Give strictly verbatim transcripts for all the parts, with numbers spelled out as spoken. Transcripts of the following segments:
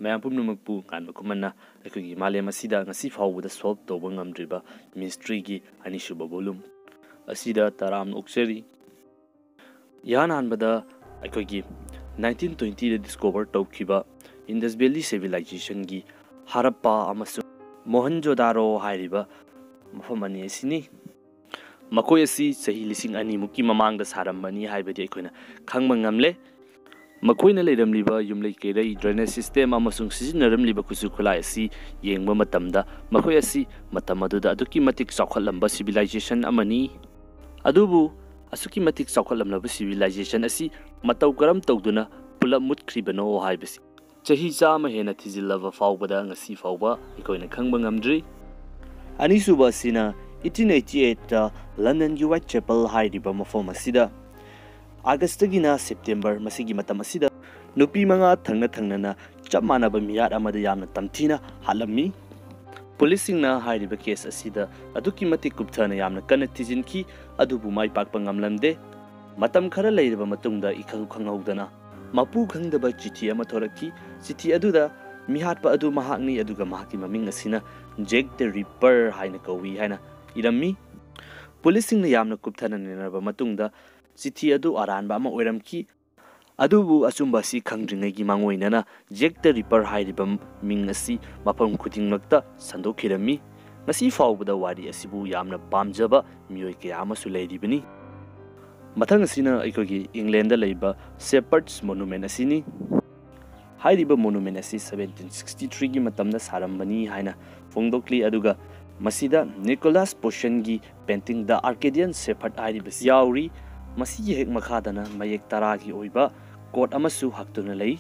ꯃꯌꯥꯝ ꯄꯨꯝꯅꯃꯛꯄꯨ ꯉꯥꯟꯕ ꯈꯨꯃꯟꯅ ꯑꯩꯈꯣꯏꯒꯤ ꯃꯥꯂꯦꯝ ꯑꯁꯤꯗ ꯉꯁꯤ ꯐꯥꯎꯕꯗ solve ꯇꯧꯕ ꯉꯝꯗ꯭ꯔꯤꯕ mysteryꯒꯤ ꯑꯅꯤꯁꯨꯕ volume ꯑꯁꯤꯗ ꯇꯔꯥꯝꯅ ꯑꯣꯛꯆꯔꯤ꯫ ꯏꯍꯥꯟ ꯍꯥꯟꯕꯗ ꯑꯩꯈꯣꯏꯒꯤ nineteen twentyꯗ discover ꯇꯧꯈꯤꯕ Indus Valley civilizationꯒꯤ ꯍꯔꯞꯄꯥ ꯑꯃꯁꯨꯡ ꯃꯣꯍꯟꯖꯣꯗꯥꯔꯣ ꯍꯥꯏꯔꯤꯕ ꯃꯐꯝ ꯑꯅꯤ ꯑꯁꯤꯅꯤ꯫ ꯃꯈꯣꯏ ꯑꯁꯤ ꯆꯍꯤ ꯂꯤꯁꯤꯡ ꯑꯅꯤꯃꯨꯛꯀꯤ ꯃꯃꯥꯡꯗ ꯁꯥꯔꯝꯕꯅꯤ ꯍꯥꯏꯕꯗꯤ ꯑꯩꯈꯣꯏꯅ ꯈꯪꯕ ꯉꯝꯂꯦ꯫ ꯃꯈꯣꯏꯅ ꯂꯩꯔꯝꯂꯤꯕ ꯌꯨꯝꯂꯩ ꯀꯩꯔꯩ, drainage system ꯑꯃꯁꯨꯡ ꯁꯤꯖꯤꯟꯅꯔꯝꯂꯤꯕ ꯈꯨꯠꯁꯨ ꯈꯨꯠꯂꯥꯏ ꯑꯁꯤ ꯌꯦꯡꯕ ꯃꯇꯝꯗ ꯃꯈꯣꯏ ꯑꯁꯤ ꯃꯇꯝ ꯑꯗꯨꯗ ꯑꯗꯨꯛꯀꯤ ꯃꯇꯤꯛ ꯆꯥꯎꯈꯠꯂꯝꯕ civilization ꯑꯃꯅꯤ꯫ ꯑꯗꯨꯕꯨ ꯑꯁꯨꯛꯀꯤ ꯃꯇꯤꯛ ꯆꯥꯎꯈꯠꯂꯝꯂꯕ civilization ꯑꯁꯤ ꯃꯇꯧ ꯀꯔꯝ ꯇꯧꯗꯨꯅ ꯄꯨꯂꯞ ꯃꯨꯠꯈ꯭ꯔꯤꯕꯅꯣ ꯍꯥꯏꯕꯁꯤ ꯆꯍꯤ ꯆꯥꯝꯃ ꯍꯦꯟꯅ ꯊꯤꯖꯤꯜꯂꯕ ꯐꯥꯎꯕꯗ ꯉꯁꯤ ꯐꯥꯎꯕ ꯑꯩꯈꯣꯏꯅ ꯈꯪꯕ ꯉꯝꯗ꯭ꯔꯤ꯫ ꯑꯅꯤꯁꯨꯕ ꯑꯁꯤꯅ eighteen eighty eightꯇ Londonꯒꯤ Whitechapel ꯍꯥꯏꯔꯤꯕ ꯃꯐꯝ ꯑꯁꯤꯗ Augustꯇꯒꯤꯅ September ꯃꯁꯤꯒꯤ ꯃꯇꯝ ꯑꯁꯤꯗ ꯅꯨꯄꯤ ꯃꯉꯥ ꯊꯪꯅ ꯊꯪꯅꯅ ꯆꯞ ꯃꯥꯟꯅꯕ ꯃꯤꯍꯥꯠ ꯑꯃꯗ ꯌꯥꯝꯅ ꯇꯝꯊꯤꯅ ꯍꯥꯠꯂꯝꯃꯤ꯫ ꯄꯨꯂꯤꯁꯁꯤꯡꯅ ꯍꯥꯏꯔꯤꯕ case ꯑꯁꯤꯗ ꯑꯗꯨꯛꯀꯤ ꯃꯇꯤꯛ ꯀꯨꯞꯊꯅ ꯌꯥꯝꯅ ꯀꯟꯅ ꯊꯤꯖꯤꯟꯈꯤ, ꯑꯗꯨꯕꯨ ꯃꯥꯏ ꯄꯥꯛꯄ ꯉꯝꯂꯝꯗꯦ꯫ ꯃꯇꯝ ꯈꯔ ꯂꯩꯔꯕ ꯃꯇꯨꯡꯗ ꯏꯈꯪ ꯈꯪꯍꯧꯗꯅ ꯃꯄꯨ ꯈꯪꯗꯕ ꯆꯤꯊꯤ ꯑꯃ ꯊꯣꯔꯛꯈꯤ꯫ ꯆꯤꯊꯤ ꯑꯗꯨꯗ ꯃꯤꯍꯥꯠꯄ ꯑꯗꯨ ꯃꯍꯥꯛꯅꯤ, ꯑꯗꯨꯒ ꯃꯍꯥꯛꯀꯤ ꯃꯃꯤꯡ ꯑꯁꯤꯅ Jack the Ripper ꯍꯥꯏꯅ ꯀꯧꯏ ꯍꯥꯏꯅ ꯏꯔꯝꯃꯤ꯫ ꯄꯨꯂꯤꯁꯁꯤꯡꯅ ꯌꯥꯝꯅ ꯀꯨꯞꯊꯅ ꯅꯩꯅꯔꯕ ꯃꯇꯨꯡꯗ ꯆꯤꯊꯤ ꯑꯗꯨ ꯑꯔꯥꯟꯕ ꯑꯃ ꯑꯣꯏꯔꯝꯈꯤ꯫ ꯑꯗꯨꯕꯨ ꯑꯆꯨꯝꯕ ꯑꯁꯤ ꯈꯪꯗ꯭ꯔꯤꯉꯩꯒꯤ ꯃꯥꯡꯑꯣꯏꯅꯅ Jack the Ripper ꯍꯥꯏꯔꯤꯕ ꯃꯤꯡ ꯑꯁꯤ ꯃꯐꯝ ꯈꯨꯗꯤꯡꯃꯛꯇ ꯁꯟꯗꯣꯛꯈꯤꯔꯝꯃꯤ꯫ ꯉꯁꯤ ꯐꯥꯎꯕꯗ ꯋꯥꯔꯤ ꯑꯁꯤꯕꯨ ꯌꯥꯝꯅ ꯄꯥꯝꯖꯕ ꯃꯤꯑꯣꯏ ꯀꯌꯥ ꯑꯃꯁꯨ ꯂꯩꯔꯤꯕꯅꯤ꯫ ꯃꯊꯪ ꯑꯁꯤꯅ ꯑꯩꯈꯣꯏꯒꯤ Englandꯗ ꯂꯩꯕ Shepherd's Monument ꯑꯁꯤꯅꯤ꯫ ꯍꯥꯏꯔꯤꯕ monument ꯑꯁꯤ seventeen sixty threeꯒꯤ ꯃꯇꯝꯗ ꯁꯥꯔꯝꯕꯅꯤ ꯍꯥꯏꯅ ꯐꯣꯡꯗꯣꯛꯂꯤ, ꯑꯗꯨꯒ ꯃꯁꯤꯗ Nicholas Potionꯒꯤ painting The Arcadian Shepherd ꯍꯥꯏꯔꯤꯕꯁꯤ ꯌꯥꯎꯔꯤ꯫ ꯃꯁꯤꯒꯤ ꯍꯦꯛ ꯃꯈꯥꯗꯅ ꯃꯌꯦꯛ ꯇꯔꯥꯒꯤ ꯑꯣꯏꯕ quote ꯑꯃꯁꯨ ꯍꯛꯇꯨꯅ ꯂꯩ꯫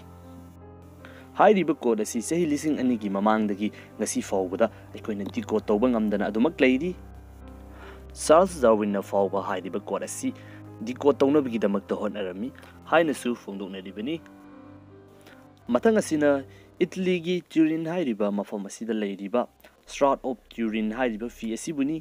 ꯍꯥꯏꯔꯤꯕ quote ꯑꯁꯤ ꯆꯍꯤ ꯂꯤꯁꯤꯡ ꯑꯅꯤꯒꯤ ꯃꯃꯥꯡꯗꯒꯤ ꯉꯁꯤ ꯐꯥꯎꯕꯗ ꯑꯩꯈꯣꯏꯅ decode ꯇꯧꯕ ꯉꯝꯗꯅ ꯑꯗꯨꯃꯛ ꯂꯩꯔꯤ꯫ Charles Darwinꯅ ꯐꯥꯎꯕ ꯍꯥꯏꯔꯤꯕ quote ꯑꯁꯤ decode ꯇꯧꯅꯕꯒꯤꯗꯃꯛꯇ ꯍꯣꯠꯅꯔꯝꯃꯤ ꯍꯥꯏꯅꯁꯨ ꯐꯣꯡꯗꯣꯛꯅꯔꯤꯕꯅꯤ꯫ ꯃꯊꯪ ꯑꯁꯤꯅ Italyꯒꯤ Turin ꯍꯥꯏꯔꯤꯕ ꯃꯐꯝ ꯑꯁꯤꯗ ꯂꯩꯔꯤꯕ Shroud of Turin ꯍꯥꯏꯔꯤꯕ ꯐꯤ ꯑꯁꯤꯕꯨꯅꯤ꯫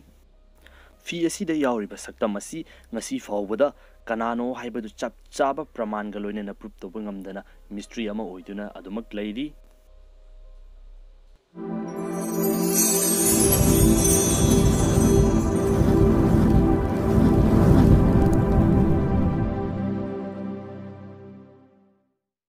ꯐꯤ ꯑꯁꯤꯗ ꯌꯥꯎꯔꯤꯕ ꯁꯛꯇꯝ ꯑꯁꯤ ꯉꯁꯤ ꯐꯥꯎꯕꯗ ꯀꯅꯥꯅꯣ ꯍꯥꯏꯕꯗꯨ ꯆꯞ ꯆꯥꯕ ꯄ꯭ꯔꯃꯥꯟꯒ ꯂꯣꯏꯅꯅ prove ꯇꯧꯕ ꯉꯝꯗꯅ mystery ꯑꯃ ꯑꯣꯏꯗꯨꯅ ꯑꯗꯨꯃꯛ ꯂꯩꯔꯤ꯫